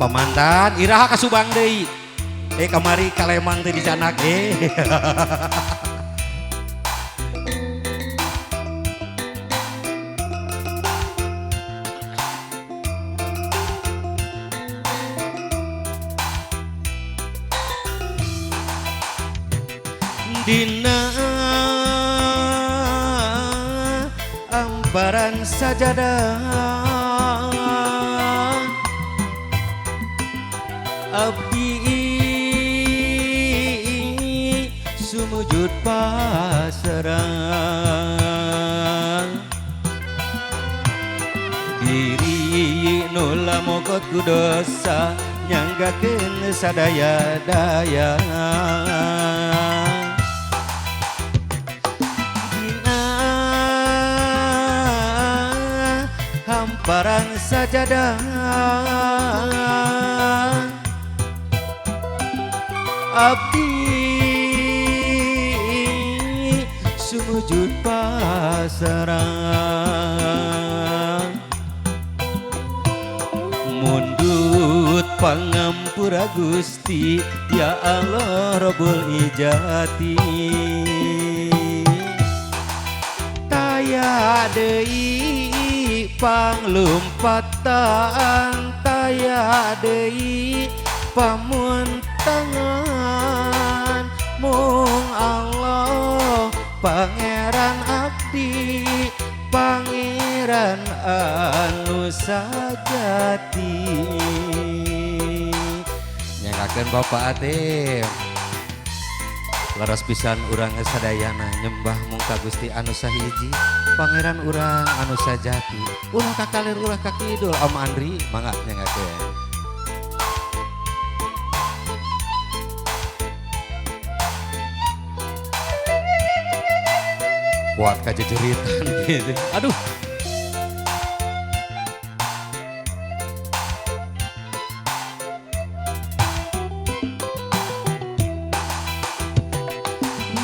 Pamantan iraha ka Subang deui. Kamari ka Lembang teh dicanak Dina amparan sajadah abdi sumujud pasrah diri nu lamokot ku dosa nyanggakeun sadaya-daya. Hamparan sajadah abdi sumujud pasrah mundut pangampura Gusti ya Allah Rabbul Ijati. Taya deui panglumpatan taya deui pamuntangan mung Allah pangeran abdi pangeran anu sajati. Nyanggakeun Bapak Atim leres pisan urang sadayana nyembah mung ka Gusti anu sahiji pangeran urang anu sajati ulah ka kalir ulah ka kidul. Om Andri mangga nyanggakeun. Kuat kajejeritan gitu. Aduh.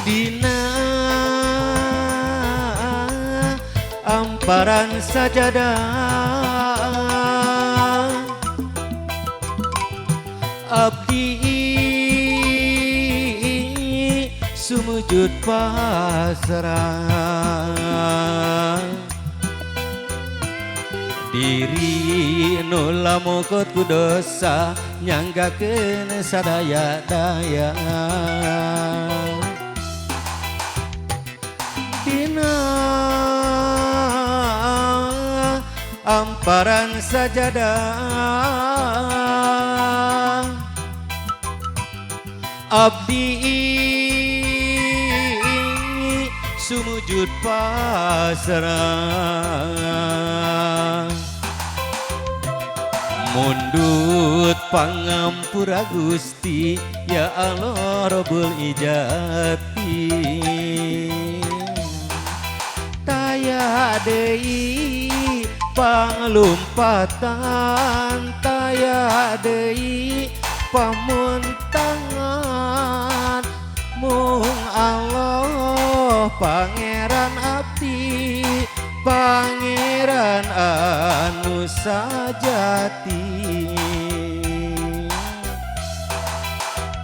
Dina amparan sajadah abdi sumujud pasrah diri nu lamokot ku dosa nyanggakeun sadaya-daya. Dina amparan sajadah abdi sumujud pasrah mundut pangampura Gusti ya Allah Rabbul Ijati. Taya deui panglumpatan taya deui pamuntangan mung Allah pangeran abdi pangeran anu sajati.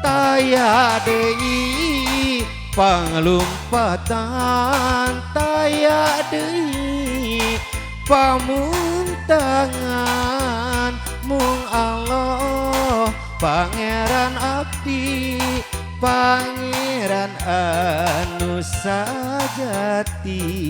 Taya deui panglumpatan taya deui pamuntangan mung Allah pangeran abdi pangeran anu sajati.